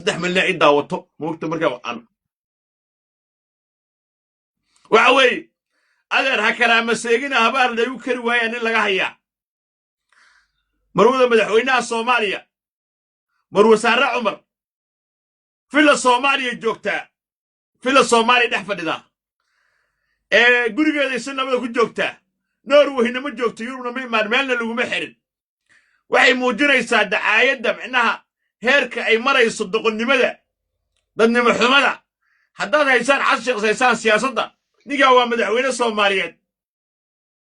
3 milyan i daawato moogta. Markaa aan waxa weeye, adeer, ha karaama seegina. Habaar laygu kari waayaa nin laga hayaa. Marwada madaxweynaha Soomaaliya, marwe Saare Cumar, Villa Soomaaliya joogtaa, Villa Soomaaliya dhex fadhidaa ee gurigeeday si nabada ku joogtaa. Norwayna ma joogto, Yurubna ma imaan, meelna laguma xirin. Waxay muujinaysaa dacaayadda, micnaha heerka ay marayso doqonnimada, dadnimo xumada. Haddaad haysaan Xasan Sheekh, haysaan siyaasadda, ninkaa waa madaxweyne Soomaaliyeed.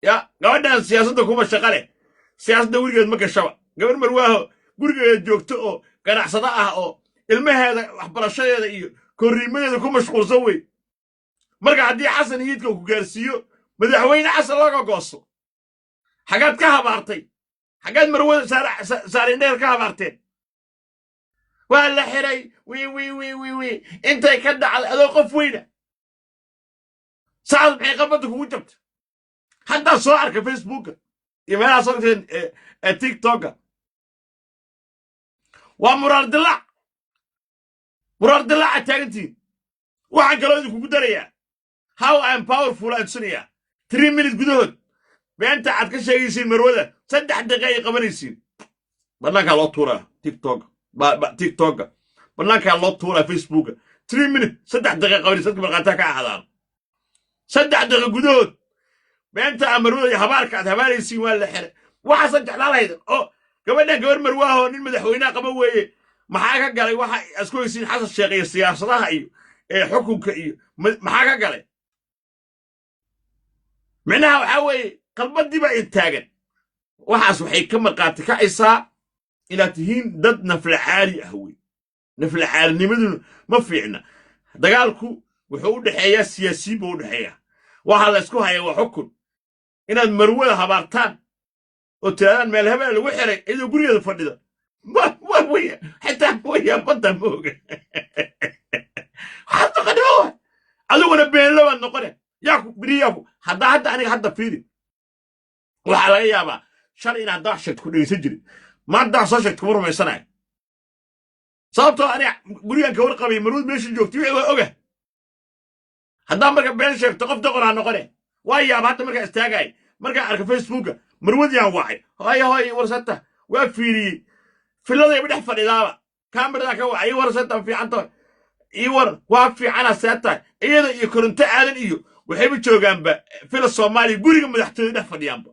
Ya gabadhan siyaasadda kuma shaqa leh, siyaasadda weligeed ma gashaba. Gabar marwaaho gurigeeda joogto oo ganacsado ah oo ilmaheeda waxbarashadeeda iyo korriimadeeda ku mashquulsan wey. Marka haddii Xasan hiidka ku gaarsiiyo madaxweyne Xasan looga goosto, xagaad ka habaartay? Xaggaad marwada Saarindheer ka habaarteen? Waa la xiray, wii wii wii wii wii, intay ka dhacday adoo qof weyna sacad, maxay qabadda kugu jabta? Haddaa soo arka Facebooka iyo meelaha soo dhigteen ee TikToka. Waa muraar dilaac, muraar dilaaca taagantihiin. Waxaan kaloo idinkugu darayaa how I am powerful aan tusinayaa 3 minute gudahood. Beenta aad ka sheegaysiin marwada, 3 daqiiqa ay qabanaysiin, bannaankaa loo tuuraa TikTok, TikToka bannaankaa loo tuuraa, Facebooka. 3 minute, 3 daqiiqa qabanaysa, dadka markhaataa ka ahaadaan. 3 daqiiqa gudahood beenta aa marwada iyo habaarka aad habaaraysiin, waa la xiray, waxaasan jeclaan lahayd oo gabadhan gabar marwaahoo nin madaxweynaha qaba weeye. Maxaa ka galay waxa isku haysiin Xasan Sheekh iyo siyaasadaha iyo ee xukunka iyo maxaa ka galay? Micnaha waxaa weeye qalbadii baa idin taagan. Waxaas waxay ka markhaati kacaysaa inaad tihiin dad naflacaali ah wey. Naflacaalinimaduna ma fiicna. Dagaalku wuxuu u dhexeeyaa siyaasiyiin buu u dhexeeyaa. Waxaa la isku hayaa waa xukun. Inaad marwada habaartaan oo tiraadaan meel hebel lagu xiray iyadoo gurigeeda fadhida, wey xitaa waya badda ma oga. Waxaad noqonima wa adiguna beenlo baad noqone. Yaa ku biri, yaa ku hadda hadda aniga hadda fiiri. Waxaa laga yaabaa shalay inaad hadda wax sheegto ku dhegeysan jirin, maanta wax soo sheegto kuma rumaysanayo, sababtoo aniga gurigan ka warqabay, marwad meesha joogtay, wixii waa oga. Haddaa marka been sheegto, qof doqon ha noqone. Waa yaaba hadda markaa istaagay, markaan arka Facebooka, marwadiaan wacay: "Hooy, hooy, warsata." Waa fiiriyey, filladayba dhex fadhidaaba. Kaamiradaa ka wacay: "Ii warsata, fiicanta? Ii war, waa fiicana, see tahay?" Iyada iyo Koronto Aadan iyo waxayba joogaanba Villa Soomaaliya, guriga madaxtooyada dhex fadhiyaanba.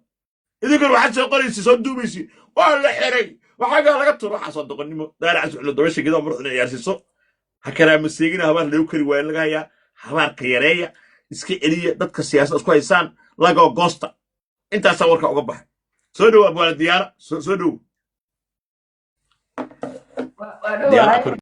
Idinkuna waxaad soo qoraysi, soo duubaysi, "Waa la xiray, waxaagaa laga turo." Waxaasoo doqonnimo daaraca suxlo dabasha gedaa muruxna ciyaarsiiso. Ha karaama seegina. Habaar lagu kari waayo laga hayaa. Habaarka yareeya, iska celiya dadka siyaasadda isku haysaan, lagoo goosta. Intaasaa warka uga baxay. Soo dhow, abwaana Diyaara, soo dhow. Waa Diyaara. dhowahay.